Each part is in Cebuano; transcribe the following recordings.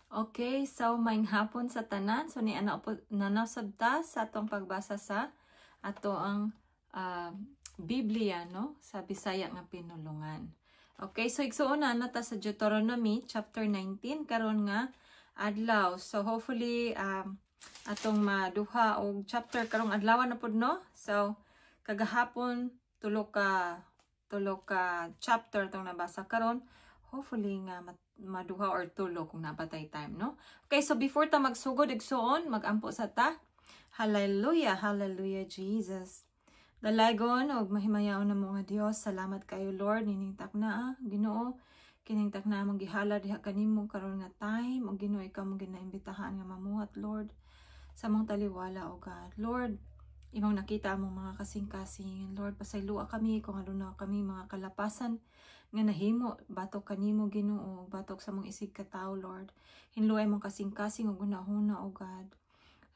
Okay, so maayong hapon sa tanan. So ni ana po nanasab ta sa atong pagbasa sa ato ang Biblia, no, sa Bisaya nga pinulungan. Okay, so igsuon na ta sa Deuteronomy chapter 19 karon nga adlaw. So hopefully atong maduha og chapter karong adlaw na pud, no. So kagahapon tulo ka chapter tong nabasa. Karon hopefully nga maduha or tulo kung naa pa tay time, no. Okay, so before ta magsugod, igsuon, magampo sa ta. Hallelujah, hallelujah, Jesus. Dalaygon og mahimayaon na mga Dios, salamat kayo, Lord, nining takna, Ginoo. Kining takna among gihalad diha kanimo karon nga time ug Ginoo, ikaw mong ginaimbitahan nga mamuhat, Lord, sa among taliwala, o God. Lord, imong nakita among mga kasing-kasing. Lord, pasayloa kami kung aduna kami mga kalapasan nga nahimo batok kanimo, Ginoo, batok sa among isig katawo, Lord. Hinluay mong kasing-kasing ug hunahuna, o God.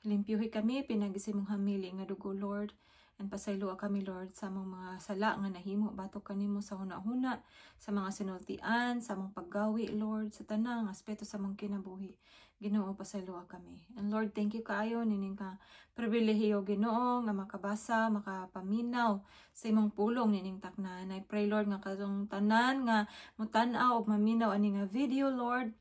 Limpyuhi kami pinagi sa imong hamili nga dugo, Lord. And pasayloa kami, Lord, sa among mga sala nga nahimo batok kanimo sa huna-huna, sa mga sinultian, sa among paggawi, Lord, sa tanang aspeto sa among kinabuhi. Ginoo, pasayloa kami. And Lord, thank you kaayo nining ka pribilehiyo, Ginoo, nga makabasa, makapaminaw sa imong pulong nining takna. I pray, Lord, nga katong tanan nga mutan-aw og maminaw ani nga video, Lord,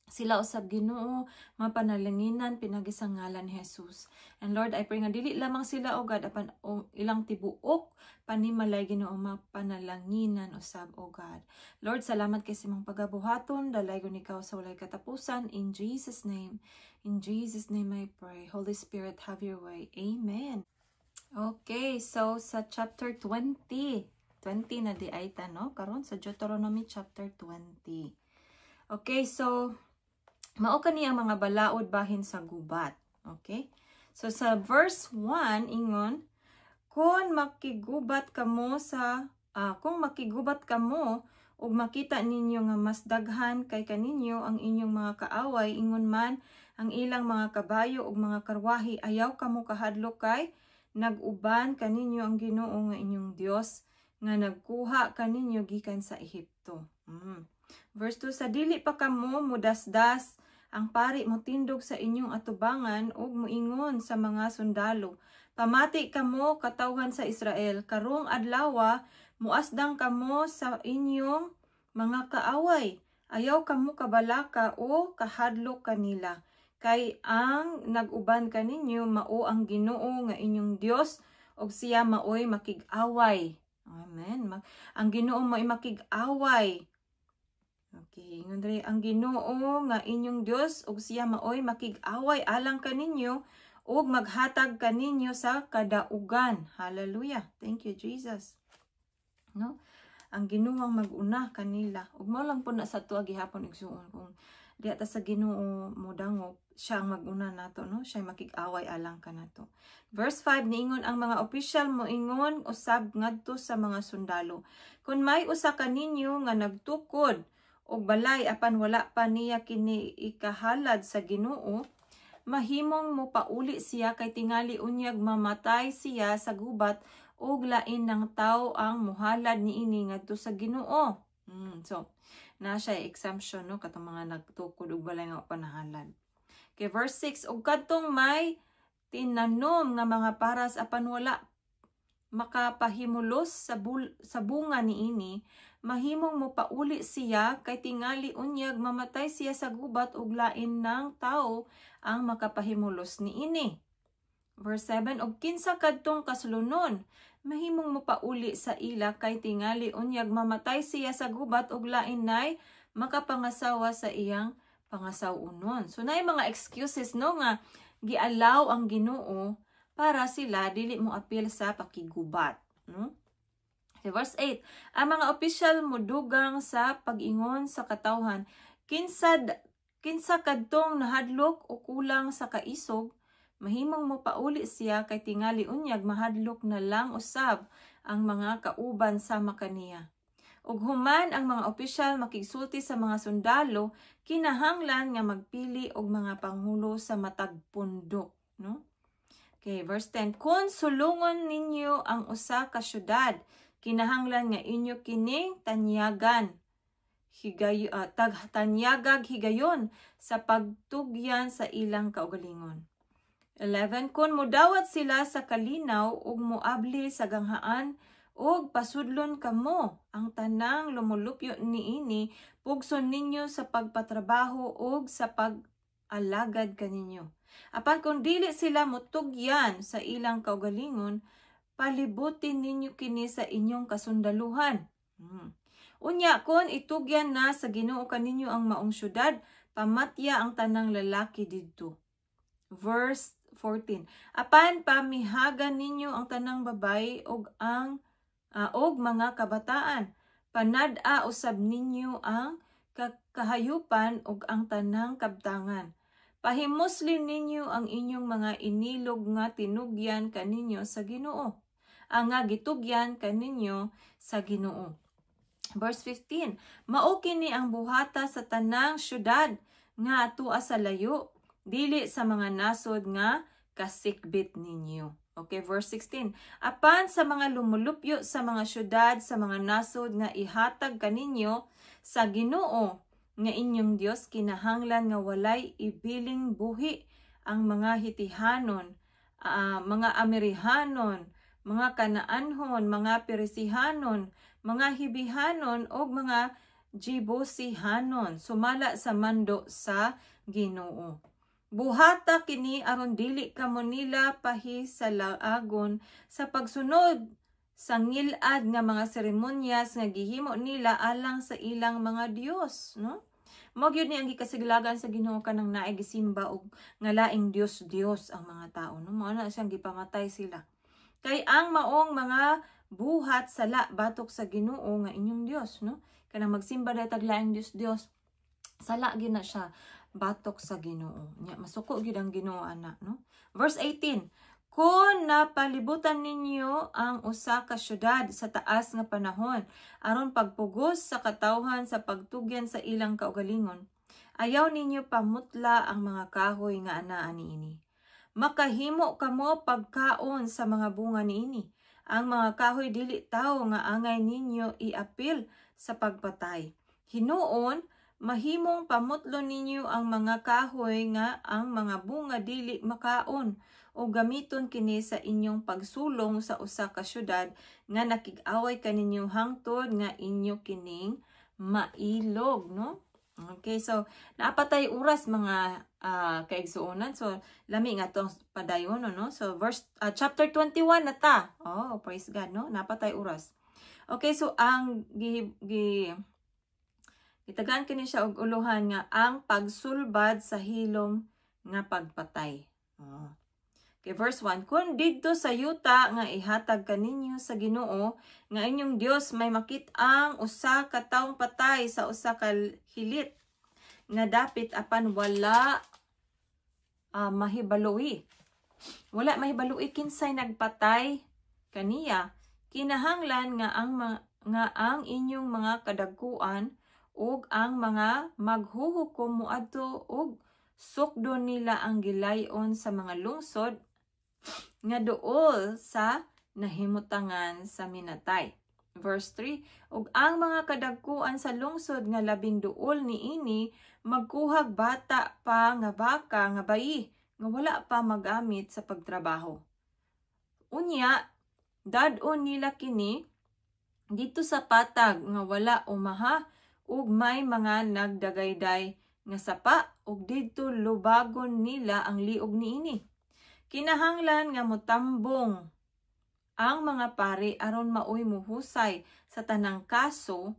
sila usab, Ginoo, mapanalanginan pinagi sa ngalan ni Jesus. And Lord, I pray nga dili lamang sila, o God, apan o ilang tibuok panimalay, Ginoo, mapanalanginan usab, o God. Lord, salamat kay sa imong pagabuhaton, dalaygon ikaw sa walay katapusan. In Jesus' name. In Jesus' name I pray. Holy Spirit, have your way. Amen. Okay, so sa chapter 20, 20 na diay ta, no? Karon sa Deuteronomy chapter 20. Okay, so mao kani ang mga balaod bahin sa gubat. Okay? So sa verse 1 ingon, kung makigubat kamo ug makita ninyo nga mas daghan kay kaninyo ang inyong mga kaaway, ingon man ang ilang mga kabayo ug mga karwahe, ayaw kamo kahadlok kay nag-uban kaninyo ang Ginoo nga inyong Dios nga nagkuha kaninyo gikan sa Ehipto. Verse 2, sa dili pa kamo mudasdas, ang pari motindog sa inyong atubangan ug moingon sa mga sundalo, "Pamati kamo, katawhan sa Israel, karong adlawa muasdang kamo sa inyong mga kaaway. Ayaw kamo kabalaka o kahadlok kanila kay ang nag-uban kaninyo mao ang Ginoo nga inyong Dios ug siya maoy makig-away." Amen. Ang Ginoo maoy makig-away. Okay, ingon diri, ang Ginoo nga inyong Dios ug siya maoy makig-away alang kaninyo ug maghatag kaninyo sa kadaugan. Hallelujah. Thank you, Jesus. No? Ang Ginoo ang mag-una kanila. Ug mao lang po na sa tuwa gihapon, igsuon, kung diha ta sa Ginoo modangop, siya ang mag-una nato, no? Siya makig-away alang kanato. Verse 5, niingon ang mga opisyal moingon usab ngadto sa mga sundalo, "Kung may usa kaninyo nga nagtukod og balay apan wala pa niya kini ikahalad sa Ginoo, mahimong mopauli siya kay tingali unyag mamatay siya sa gubat ug lain ng tawo ang muhalad niini ngadto sa Ginoo." So na siya exemption, no, katong mga nagtukod og balay nga panahalad. Okay, verse 6, ug kadtong may tinanom nga mga paras apan wala makapahimulos sa bunga niini, mahimong mopauli siya kay tingali unyag mamatay siya sa gubat ug lain ng tao ang makapahimulos niini. Verse 7, og kinsa kadtong kaslunon, mahimong mopauli sa ila kay tingali unyag mamatay siya sa gubat ug lain nay makapangasawa sa iyang pangasaw-unon. So naay mga excuses, no, nga gialaw ang Ginoo para sila dili mo apil sa pakigubat, no? Okay, verse 8, ang mga opisyal modugang sa pag-ingon sa katawhan, "Kinsa kadtong nahadlok o kulang sa kaisog, mahimong mopauli siya kay tingali unyag mahadlok na lang usab ang mga kauban sama kaniya." Ug human ang mga opisyal makigsulti sa mga sundalo, kinahanglan nga magpili og mga panghulo sa matag pundok, no? Okay, verse 10. Kung sulungon ninyo ang usa ka syudad, kinahanglan nga inyo kining tanyagan. higay, tanyagag higayon sa pagtugyan sa ilang kaugalingon. 11. Kung mudawat sila sa kalinaw ug moabli sa ganghaan ug pasudlon kamo ang tanang lumulupyo niini, pugson ninyo sa pagpatrabaho ug sa pag-alagad kaninyo. Apan kung dili sila mutugyan sa ilang kaugalingon, palibutin ninyo kini sa inyong kasundaluhan. Unya kon itugyan na sa Ginoo kaninyo ang maong syudad, pamatya ang tanang lalaki didto. Verse 14. Apan pamihagan ninyo ang tanang babay ug ang og mga kabataan. Panad-a usab ninyo ang kahayupan ug ang tanang kabtangan. Pahimuslin ninyo ang inyong mga inilog nga tinugyan kaninyo sa Ginoo. Ang nga gitugyan kaninyo sa Ginoo. Verse 15. Mao kini ang buhata sa tanang syudad nga atua sa layo, dili sa mga nasod nga kasikbit ninyo. Okay, verse 16. Apan sa mga lumulupyo sa mga syudad, sa mga nasod nga ihatag kaninyo sa Ginoo nga inyong Dios, kinahanglan nga walay ibiling buhi ang mga Hitihanon, mga Amerihanon, mga Kanaanhon, mga Perisihanon, mga Hibihanon ug mga Jebusihanon, sumala sa mando sa Ginoo. Buhata kini aron dili kamo nila pahisalaagon sa pagsunod sa ngilad nga mga seremonyas nga gihimo nila alang sa ilang mga Dios, no? Mao gyud ni ang gikasiglagan sa Ginoo kanang naay gisimba og nga laing Dios Dios ang mga tao, no? Mao na siyang gipamatay sila. Kay ang maong mga buhat sala batok sa Ginoo nga inyong Dios, no? Kanang magsimba day tag laing Dios Dios, sala gyud na siya batok sa Ginoo. Nya masuko gyud ang Ginoo ana, no? Verse 18. Kung napalibutan ninyo ang usa ka syudad sa taas nga panahon aron pagpugos sa katawhan sa pagtugyan sa ilang kaugalingon, ayaw ninyo pamutla ang mga kahoy nga anaa niini. Makahimo kamo pagkaon sa mga bunga niini. Ang mga kahoy dili tawo nga angay ninyo iapil sa pagpatay. Hinuon, mahimong pamutlo ninyo ang mga kahoy nga ang mga bunga dili makaon o gamiton kini sa inyong pagsulong sa usa ka syudad nga nakig-away kaninyo hangtod nga inyo kining mailog, no? Okay, so naapatay oras, mga kaigsuonan. So lami nga tong padayon, no? So verse chapter 21 na ta. Oh, praise God, no? Napatay oras. Okay, so ang gi, gi gitagaan kini siya og uluhan nga ang pagsulbad sa hilom nga pagpatay. Oh. Okay, verse 1. Kung didto sa yuta nga ihatag kaninyo sa Ginoo nga inyong Dios may makit-ang usa ka taong patay sa usa ka hilit nga dapit apan wala mahibalui. Wala mahibalui kinsay nagpatay kaniya, kinahanglan nga ang inyong mga kadagkuan ug ang mga maghuhukom moadto ug sukdon nila ang gilayon sa mga lungsod nga duol sa nahimutangan sa minatay. Verse 3, ug ang mga kadagkuan sa lungsod nga labing duol niini magkuhag bata pa nga baka nga bayi nga wala pa magamit sa pagtrabaho. Unya, dad-on nila kini didto sa patag nga wala umaha ug may mga nagdagayday nga sapa ug didto lubagon nila ang liog niini. Kinahanglan nga motambong ang mga pari aron maoy muhusay sa tanang kaso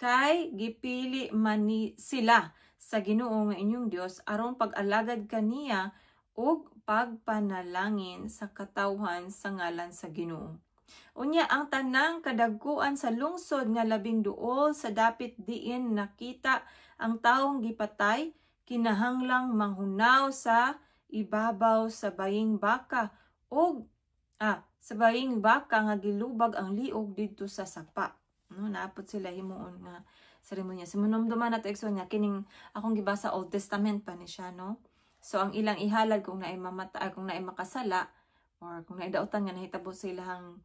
kay gipili man ni sila sa Ginoo nga inyong Dios aron pag-alagad kaniya ug pagpanalangin sa katawhan sa ngalan sa Ginoo. Unya ang tanang kadagkuan sa lungsod nga labing duol sa dapit diin nakita ang taong gipatay kinahanglang manghunaw sa ibabaw sa baying baka og sa baying baka nga gilubag ang liog didto sa sapa. No, naapot sila himuon nga seremonya. So manumduman nato, igsoon, nga kining akong gibasa, Old Testament pa ni siya, no? So ang ilang ihalad kung naay mamata, kung naay makasala or kung naay dautan nga nahitabo sa ilahang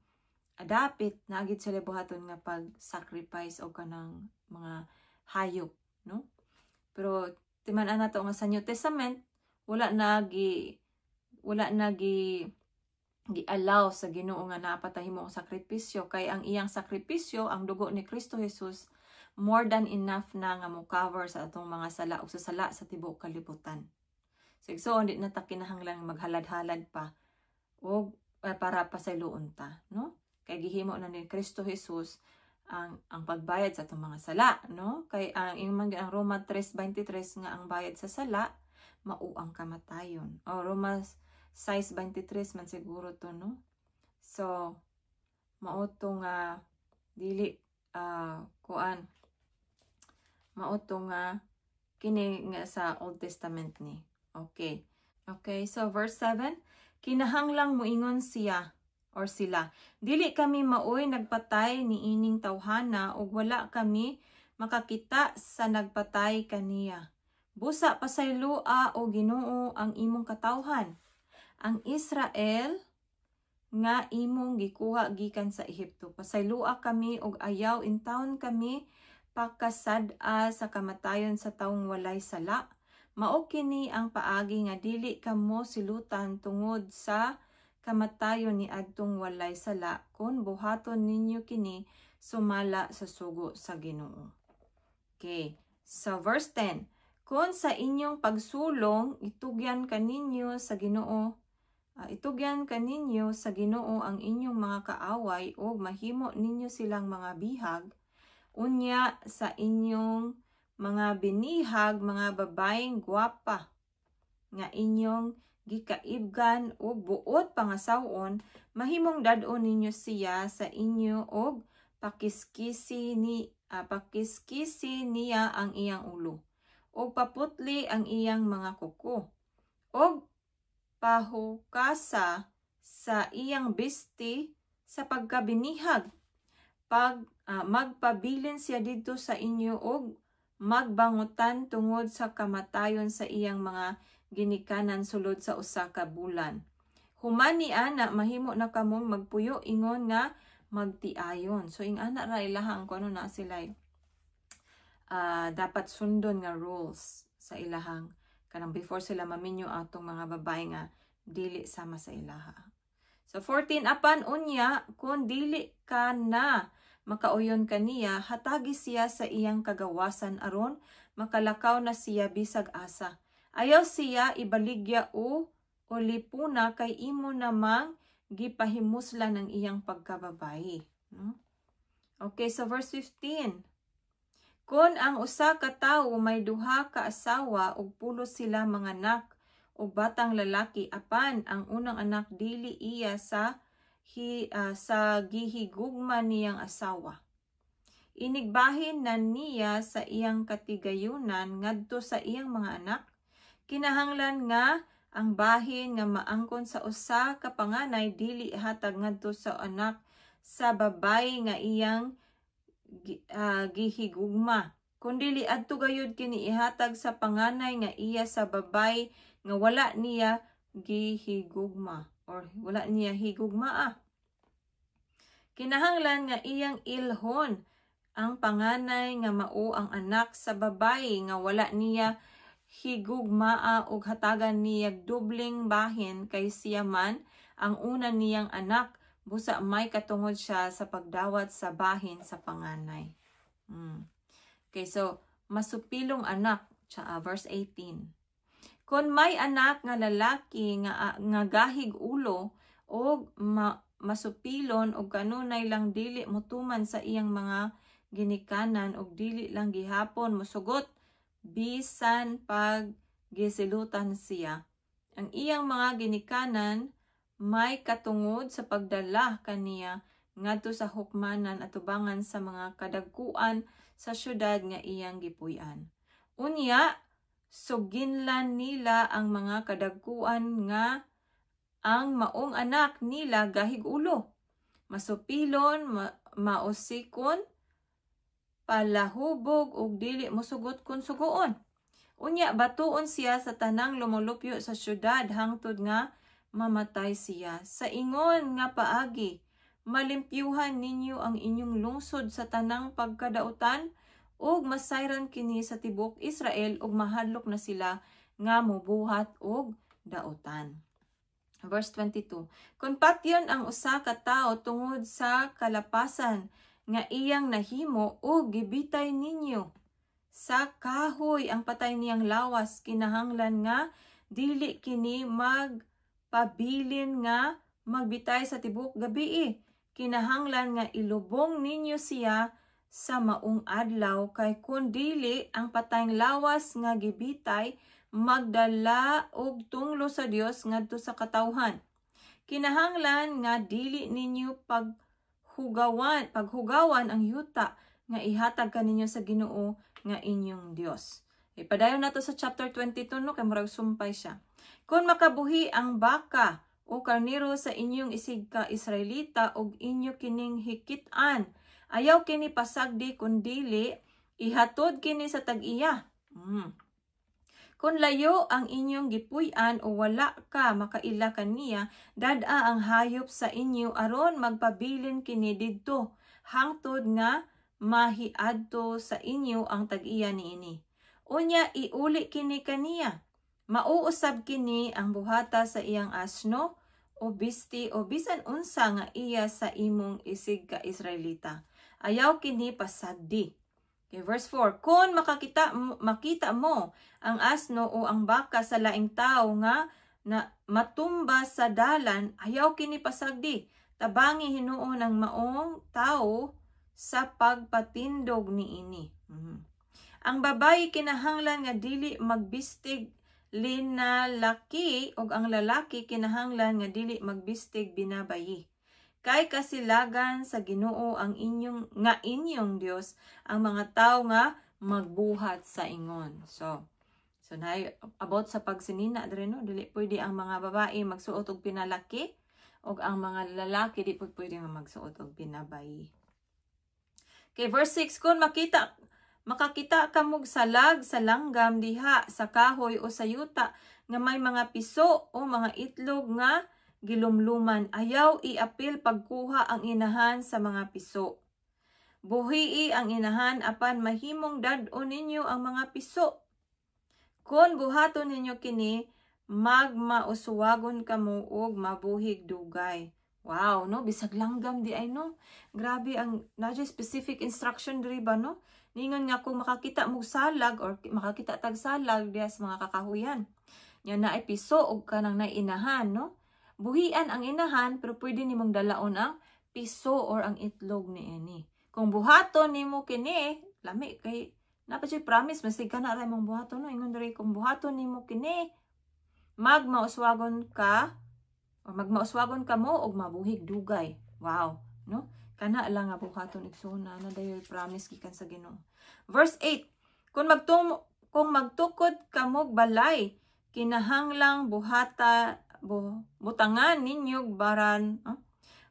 adapit, naagid sila buhaton nga pag sacrifice o kanang mga hayop, no? Pero timan-an nato nga sa New Testament, wala na gi-allow sa Ginoo nga napatay mo ang sakripisyo, kay ang iyang sakripisyo, ang dugo ni Kristo Jesus, more than enough na nga mo cover sa atong mga sala ug sa sala sa tibuok kalibutan. So igsoon, di na ta kinahanglan maghalad-halad pa og para pasayloon ta, no? Kay gihimo na ni Kristo Jesus ang pagbayad sa atong mga sala, no? Kay ang ingon ang Roma 3:23 nga ang bayad sa sala mao ang kamatayon. O Roma 6:23 man siguro to, no? So mao to nga dili kuan, mao to nga kini nga sa Old Testament ni. Okay. Okay, so verse 7, kinahanglang muingon siya or sila, "Dili kami maoy nagpatay ni ining tawhana ug wala kami makakita sa nagpatay kaniya. Busa pasayloa, o Ginoo, ang imong katawhan, ang Israel nga imong gikuha gikan sa Ehipto. Pasayloa kami og ayaw intawon kami pakasad-a sa kamatayon sa tawong walay sala." Mao kini ang paagi nga dili kamo silutan tungod sa kamatayon ni adtong walay sala kung buhaton ninyo kini sumala sa sugo sa Ginoo. Okay. So verse 10. Kung sa inyong pagsulong itugyan kaninyo sa Ginoo ang inyong mga kaaway ug mahimo ninyo silang mga bihag, unya sa inyong mga binihag mga babaeng gwapa nga inyong gikaibgan ug buot pangasaw-on, mahimong dad-on ninyo siya sa inyo og pakiskisi niya ang iyang ulo ug paputli ang iyang mga kuko ug pahukasa sa iyang bisti sa pagkabinihag. Pag magpabilin siya didto sa inyo og magbangutan tungod sa kamatayon sa iyang mga ginikanan sulod sa usa ka bulan. Human ni ana, mahimo na kamong magpuyo ingon nga magtiayon. So ing ana ra ilahang kuno na sila dapat sundon nga rules sa ilahang kanang before sila maminyo atong mga babae nga dili sama sa ilaha. So 14, apan unya kung dili ka na makauyon kaniya, hatagi siya sa iyang kagawasan aron makalakaw na siya bisag asa. Ayaw siya ibaligya o ulipuna kay imo namang gipahimuslan ang iyang pagkababayi. No? Okay, so verse 15. Kung ang usa ka tawo may duha ka asawa ug pulos sila manganak og batang lalaki, apan ang unang anak dili iya sa gihigugma niyang asawa, inigbahin na niya sa iyang katigayunan ngadto sa iyang mga anak. Kinahanglan nga ang bahin nga maangkon sa usa ka panganay dili hatag ngadto sa anak sa babayi nga iyang gihigugma, kundili adto gayud kini ihatag sa panganay nga iya sa babayi nga wala niya gihigugma or wala niya higugmaa. Kinahanglan nga iyang ilhon ang panganay nga mao ang anak sa babayi nga wala niya higugmaa og hatagan niya dobling bahin kay siya man ang una niyang anak, busa may katungod siya sa pagdawat sa bahin sa panganay. Okay, so masupilong anak, verse 18. Kung may anak nga lalaki nga gahig ulo og masupilon og kanunay lang dili motuman sa iyang mga ginikanan og dili lang gihapon mosugot bisan pag gisilutan siya, ang iyang mga ginikanan may katungod sa pagdala kaniya ngadto sa hukmanan atubangan sa mga kadagkuan sa syudad nga iyang gipuy-an. Unya, suginlan nila ang mga kadagkuan nga ang maong anak nila gahig ulo, masupilon, mausikon, palahubog ug dili mosugot kun sugoon. Unya batuon siya sa tanang lumulupyo sa syudad hangtod nga mamatay siya. Sa ingon nga paagi, malimpyuhan ninyo ang inyong lungsod sa tanang pagkadautan ug masayran kini sa tibuok Israel ug mahadlok na sila nga mobuhat og daotan. Verse 22. Kung patyon ang usa ka tawo tungod sa kalapasan nga iyang nahimo ug gibitay ninyo sa kahoy ang patay niyang lawas, kinahanglan nga dili kini magpabilin nga magbitay sa tibuok gabii. Kinahanglan nga ilubong ninyo siya sa maong adlaw, kay kun dili, ang patayng lawas nga gibitay magdala og tunglo sa Dios ngadto sa katawhan. Kinahanglan nga dili ninyo paghugawan ang yuta nga ihatag kaninyo sa Ginoo nga inyong Dios. Ipadayon nato sa chapter 22, no, kay murag sumpay siya. Kung makabuhi ang baka o karniro sa inyong isig ka Israelita ug inyo kining hikit-an, ayaw kini pasagdi, kundili ihatod kini sa tag-iya. Kung layo ang inyong gipuy-an o wala ka makaila kaniya, dad-a ang hayop sa inyo aron magpabilin kini didto hangtod nga mahiadto sa inyo ang tag-iya niini. Unya iuli kini kaniya. Mauusab kini ang buhata sa iyang asno o bisti o bisan unsa nga iya sa imong isig ka Israelita. Ayaw kini pasagdi. Okay, verse 4. Kung makita mo ang asno o ang baka sa laing tao nga na matumba sa dalan, ayaw kini pasagdi. Tabangi hinuon ang maong tao sa pagpatindog niini. Ang babayi kinahanglan nga dili magbistig linalaki ug ang lalaki kinahanglan nga dili magbistig binabayi. Kay kasilagan sa Ginoo ang inyong nga inyong Dios ang mga tawo nga magbuhat sa ingon. So na about sa pagsinina diri, no, dili pwede ang mga babae magsuot og pinalaki ug ang mga lalaki di pud pwede nga magsuot og binabayi. Okay, verse 6, kung makakita kamog salag sa langgam diha sa kahoy o sa yuta nga may mga piso o mga itlog nga gilumluman, ayaw iapil pagkuha ang inahan sa mga piso. Buhii ang inahan apan mahimong dad-on ninyo ang mga piso. Kung buhaton ninyo kini, magmauswagon kamo ug mabuhig dugay. Wow, no, bisag langgam di ay, no. Grabe ang na specific instruction diri ba, no? Ningon nga kung makakita mo salag or makakita tag salag diha sa mga kakahuyan. Nya naay piso og kanang nainahan, no? Buhian ang inahan pero pwede nimong dalaon ang piso or ang itlog ni ini. Kung buhaton nimo kini, lami kay napa siya promise masig kana ra imong buhaton, no. Ingon diri, kung buhaton nimo kini, magmauswagon ka or magmauswagon ka mo og mabuhig dugay. Wow, no? Kana lang nga buhaton, igsoon, na dayoy promise gikan sa Ginoo. Verse 8. Kung magtukod kamog balay, kinahanglang butangan ninyo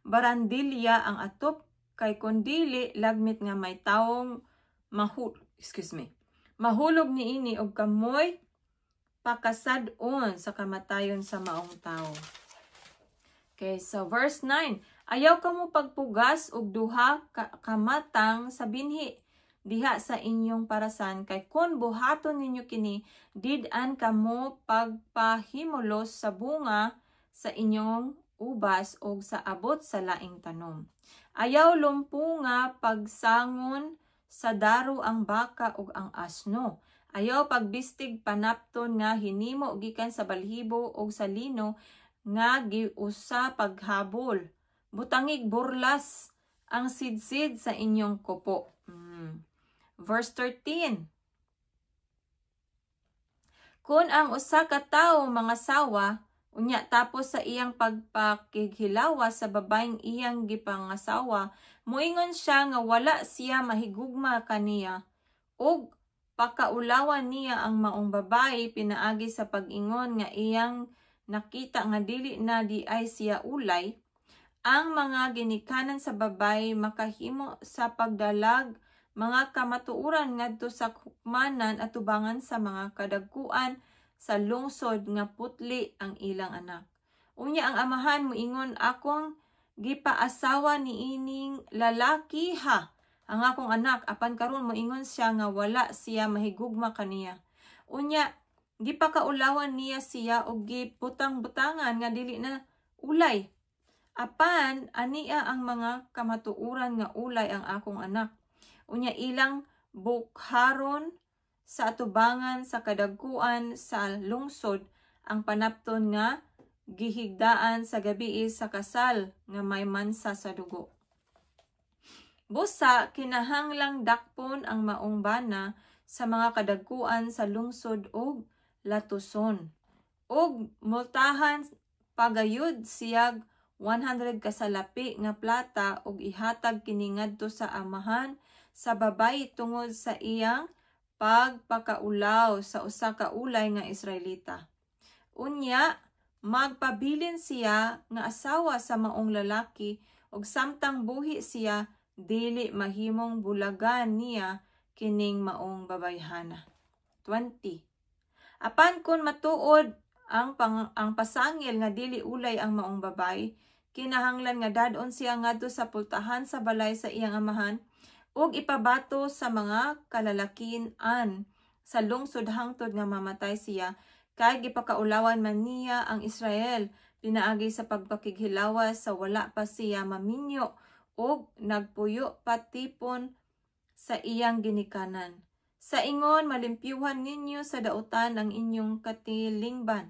barandilya ang atop, kay kun dili, lagmit nga may tawong excuse me, mahulog niini og kamoy pakasad-on sa kamatayon sa maong tao. Okay, so verse 9. Ayaw kamo pagpugas og duha ka kamatang sa binhi diha sa inyong parasan, kay kung buhaton ninyo kini, did-an kamo pagpahimulos sa bunga sa inyong ubas og sa abot sa laing tanom. Ayaw lumpunga pagsangon sa daro ang baka ug ang asno. Ayaw pagbistig panapton nga hinimo gikan sa balhibo og sa lino nga giusa paghabol. Butangig burlas ang sidsid sa inyong kupo. Verse 13. Kung ang usa ka tawo mangasawa, unya tapos sa iyang pagpakighilawas sa babaeng iyang gipangasawa, moingon siya nga wala siya mahigugma kaniya ug pakaulawan niya ang maong babae pinaagi sa pag-ingon nga iyang nakita nga dili na di ay siya ulay, ang mga ginikanan sa babae makahimo sa pagdalag mga kamatuoran ngadto sa hukmanan atubangan sa mga kadagkuan sa lungsod nga putli ang ilang anak. Unya ang amahan moingon, "Akong gipaasawa niining lalaki ha. Ang akong anak, apan karon moingon siya nga wala siya mahigugma kaniya. Unya gipakaulawan niya siya og gibutang-butangan nga dili na ulay. Apan ania ang mga kamatuoran nga ulay ang akong anak. Unya ilang bukharon sa atubangan sa kadagkuan sa lungsod ang panapton nga gihigdaan sa gabii sa kasal nga may mansa sa dugo. Busa kinahanglang dakpon ang maong bana sa mga kadagkuan sa lungsod og latuson, og multahan pagayud siyag 100 kasalapi nga plata og ihatag kini ngadto sa amahan sa babayi tungod sa iyang pagpakaulaw sa usa ka ulay nga Israelita. Unya magpabilin siya nga asawa sa maong lalaki, ug samtang buhi siya dili mahimong bulagan niya kining maong babayhana. 20. Apan kun matuod ang pasangil nga dili ulay ang maong babay, kinahanglan nga dad-on siya ngadto sa pultahan sa balay sa iyang amahan ug ipabato sa mga kalalakian sa lungsod hangtod nga mamatay siya, kay gipakaulawan man niya ang Israel pinaagi sa pagpakighilawas sa wala pa siya maminyo ug nagpuyo patipon sa iyang ginikanan. Sa ingon malimpyuhan ninyo sa dautan ang inyong katilingban.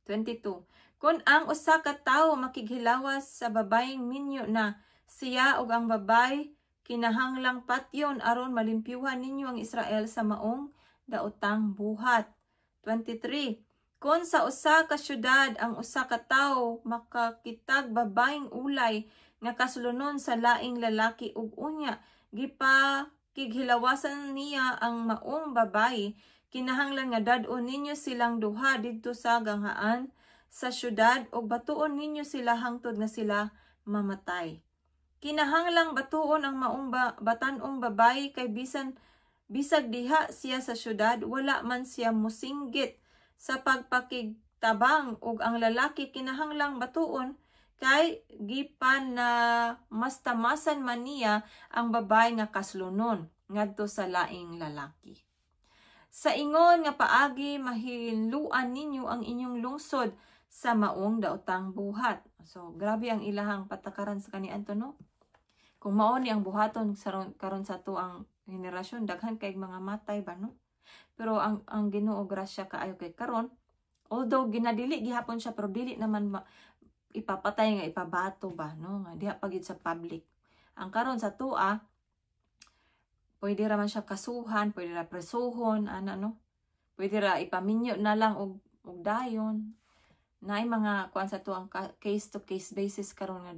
22. Kung ang usa ka tawo makighilawas sa babayeng minyo na, siya ug ang babay kinahanglang patyon aron malimpyuhan ninyo ang Israel sa maong daotang buhat. 23. Kung sa usa ka syudad ang usa ka tawo makakitag babayeng ulay nga kasulunon sa laing lalaki ug unya gipakighilawasan niya ang maong babayi, kinahanglan nga dad-on ninyo silang duha didto sa ganghaan sa syudad ug batuon ninyo sila hangtod nga sila mamatay. Kinahanglang batuon ang maong batan-ong babayi kay bisan bisag diha siya sa syudad, wala man siya musinggit sa pagpakigtabang, ug ang lalaki kinahanglang batuon kay gipan na mastamasan man niya ang babae nga kaslunon ngadto sa laing lalaki. Sa ingon nga paagi mahinluan ninyo ang inyong lungsod sa maong daotang buhat. So grabe ang ilahang patakaran sa kaniadto, no? Kung mao ni ang buhaton sa karon sa ato ang henerasyon, daghan kay mga matay ba, no? Pero ang Ginoo grasya kaayo kay karon, although ginadili gihapon siya, pero dili naman ipapatay nga ipabato ba, no, nga diha pa gyud sa public. Ang karon sa tua, pwede ra man siya kasuhan, pwede ra presuhon ana, no? Pwede ra ipaminyo na lang og dayon. Naay mga kuan sa tuang case to case basis karon nga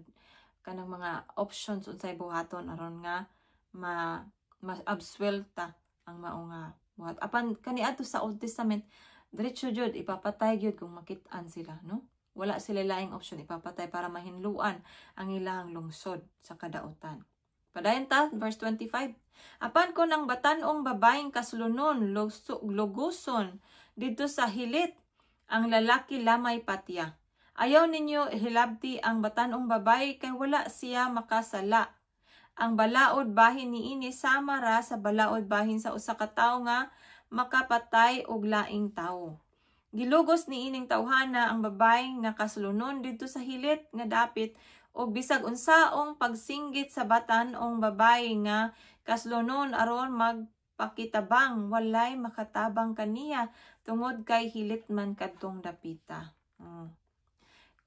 kanang mga options unsay buhaton aron nga ma ma-absuelta ang mao nga buhat. Apan kaniadto sa Old Testament, diretso jud ipapatay gyud kung makit-an sila, no? Wala sila laing option, ipapatay para mahinluan ang ilang lungsod sa kadautan. Padayon ta, verse 25. Apan kon ang batan-ong babayeng kaslunon luguson didto sa hilit, ang lalaki lamay patya. Ayaw ninyo hilabti ang batan-ong babae kay wala siya makasala. Ang balaod bahin niini sama ra sa balaod bahin sa usa ka tawo nga makapatay og laing tawo. Gilugos niining tawhana ang babae nga kaslunon didto sa hilit nga dapit, og bisag unsaong pagsinggit sa batan-ong babae nga kaslunon aron magpakitabang, walay makatabang kaniya tungod kay hilit man kadtong dapita.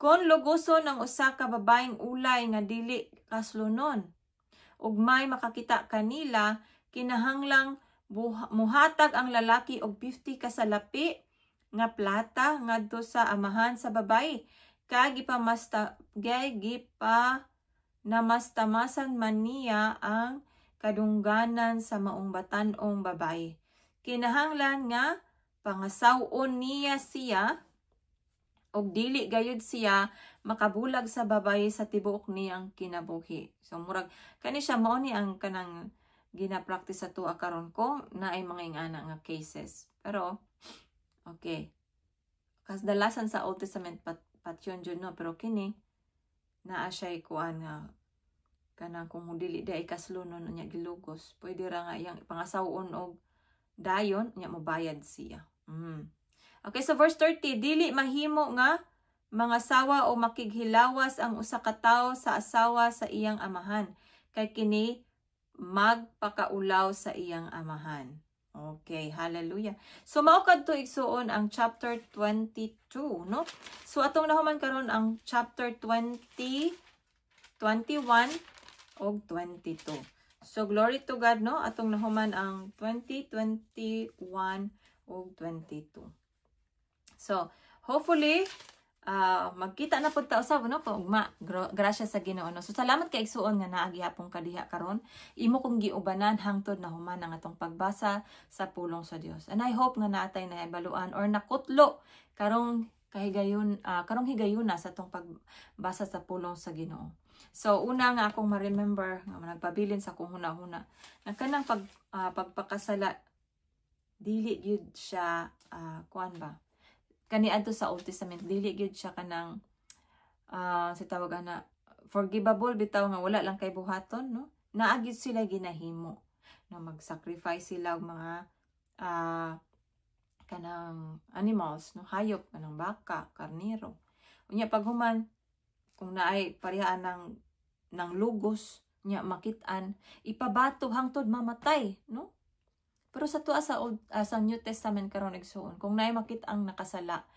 Kon luguson ang usa ka babaeng ulay nga dili kaslunon ug may makakita kanila, kinahanglang muhatag ang lalaki og 50 kasalapi nga plata ngadto sa amahan sa babae, kay gipamasta kay gipa namastamasan man niya ang kadungganan sa maong batan-ong babae. Kinahanglan nga pangasaw-on niya siya og dili gayud siya makabulag sa babae sa tibuok niyang kinabuhi. So murag kani siya, mao ni ang kanang gina-practice sa tuwa karon kung naay mga ingana nga cases. Pero okay. Kasdalasan sa Old Testament patyon jud, no, pero kini naa siya kuan nga Kanang kung dili di ay kaslonon, unya gilugos, pwede ra nga iyang pangasawon og dayon, unya mobayad siya. Okay, so verse 30, dili mahimo nga mangasawa o makighilawas ang usa ka tawo sa asawa sa iyang amahan, kay kini magpakaulaw sa iyang amahan. Okay, hallelujah. So mao kadto, igsuon, ang chapter 22, no? So atong nahuman karon ang chapter 20, 21 og 22. So glory to God, no? Atong nahuman ang 20, 21 og 22. So hopefully magkita na pud ta usab, no, ugma, grasya sa Ginoo, no. So salamat kay, igsuon, nga naa gihapon ka diha karon. Imo kong giubanan hangtod na human ang atong pagbasa sa pulong sa Dios. And I hope nga naatay nahibaluan or nakutlo karon karong higayuna sa atong pagbasa sa pulong sa Ginoo. So una nga akong ma-remember nga nagpabilin sa akong huna-huna nga kanang pagpakasala, dili gyud siya kuan ba, kaniadto sa Old Testament, dili gyud siya kanang sa tawag ana, forgivable bitaw nga wala lang kay buhaton, no? Naa gyud sila ginahimo, no? Mag-sacrifice sila og mga kanang animals, no, hayop, kanang baka, karnero. Unya paghuman, kung naay pareha ng lugos nya makit-an, ipabato hangtod mamatay, no? Pero sa tuwa sa Old, sa New Testament karon, igsuon, kung naay makit-ang nakasala,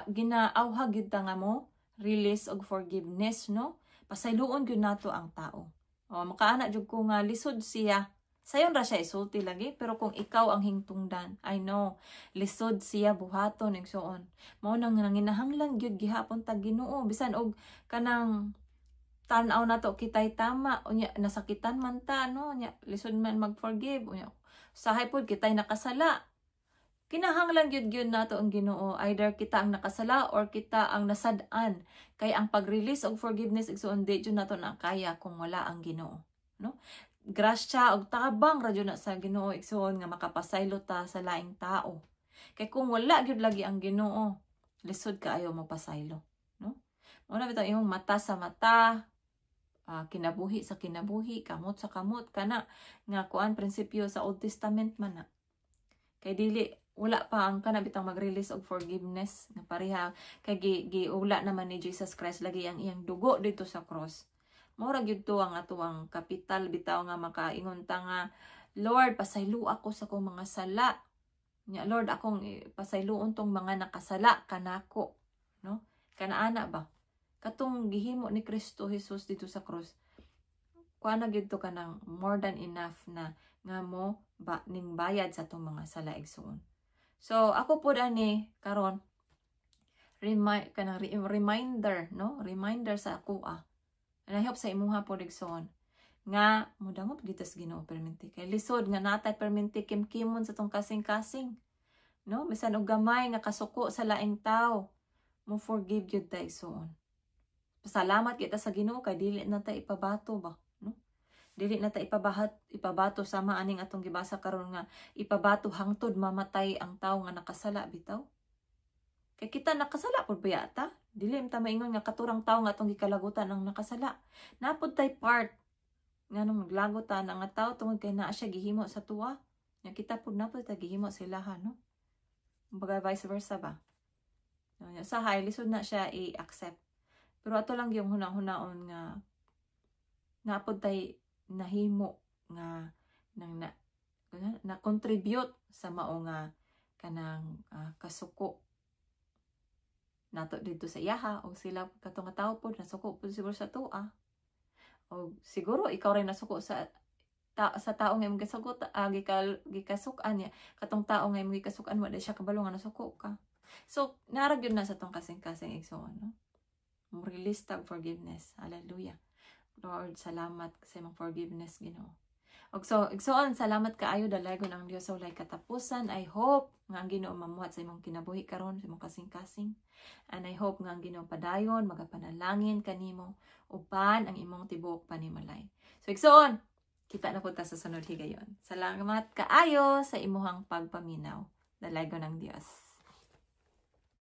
ginaawhag gyud ta nga mo release og forgiveness, no? Pasayloon gyud nato ang tao. O, makaana jud ko nga lisod siya. Sayon ra siya isulti lagi, pero kung ikaw ang hingtungdan, I know, lisod siya buhaton, igsuon. Mao nang nanginahanglan gyud gihapon tag Ginoo, bisan og kanang tan-aw nato kitay tama, unya nasakitan man ta, no, unya lisod man mag-forgive, unya sahay pod kitay nakasala. Kinahanglan gyud gyud nato ang Ginoo, either kita ang nakasala or kita ang nasad-an, kay ang pag-release og forgiveness, igsuon, di jud nato na kaya kung wala ang Ginoo, no? Grasya og tabang ra jud na sa Ginoo, igsuon, nga makapasaylo ta sa laing tao, kay kung wala gyud lagi ang Ginoo, lisod kaayo mo pasaylo, no? Mao na bitaw imong mata sa mata, kinabuhi sa kinabuhi, kamot sa kamot, kana nga kuan, prinsipyo sa Old Testament man na. Kay dili, wala pa ang kana bitang mag-release og forgiveness nga pareha kay giula naman ni Jesus Christ lagi ang iyang dugo dito sa cross. Mao ra gyud to ang atuang kapital bitaw nga makaingon ta nga, "Lord, pasaylo ako sa akong mga sala." Nya, "Lord, akong pasayloon tong mga nakasala kanako," no? Kanaana ba? Katong gihimo ni Kristo Jesus dito sa cross. Kuha na gyud to kanang more than enough na nga mo ba ning bayad sa atong mga sala, igsuon. So ako pod ani karon, kanang reminder, no? Reminder sa ako ah. And I hope sa imuha pod, igsoon, nga mudangop gyud sa Ginoo perminti, kay lisod nga natay perminti kimkimon sa tong kasing-kasing, no? Bisan og gamay nga kasuko sa laing tao, mo forgive gyud ta, igsoon. Pasalamat kita sa Ginoo kay dili na ta ipabato ba, no? Dili na ta ipabato sama aning atong gibasa karon nga ipabato hangtod mamatay ang tao nga nakasala bitaw. Kay kita nakasala pud ba ta? Dili ta maingon nga katurang tao nga atong gikalagutan ang nakasala. Napud tay part nganong naglagot ta na nga tao tungod kay naa siya gihimo sa tuwa. Nya kita pud napud ta gihimo sa ilaha, no? Kumbaga vice versa ba? Sa high, lisod na siya i-accept. Pero ato lang yung hunang-hunaon nga napod tay nahimo nga nang na contribute sa mao nga kanang kasuko nato dito sa iyaha, o sila kato nga tawo pod nasuko pod siguro sa tuwa, o siguro ikaw rin nasuko sa tao nga imong gisugot, gikasuk-an niya. Katong tao nga imong gikasuk-an, wala siya kabalo nga nasuko ka. So naa ra gyud na sa tong kasing-kasing, igsoon, no? Mo release tag forgiveness. Hallelujah. Lord, salamat sa imong forgiveness, Ginoo. Og so, igsoon, salamat kaayo. Dalaygon ang Dios sa walay katapusan. I hope nga ang Ginoo mamuhat sa imong kinabuhi karon, sa imong kasing-kasing. And I hope nga ang Ginoo padayon magapanalangin kanimo uban ang imong tibuok panimalay. So igsoon, kita na po ta sa sunod higayon. Salamat kaayo sa imuhang pagpaminaw. Dalaygon ang Dios.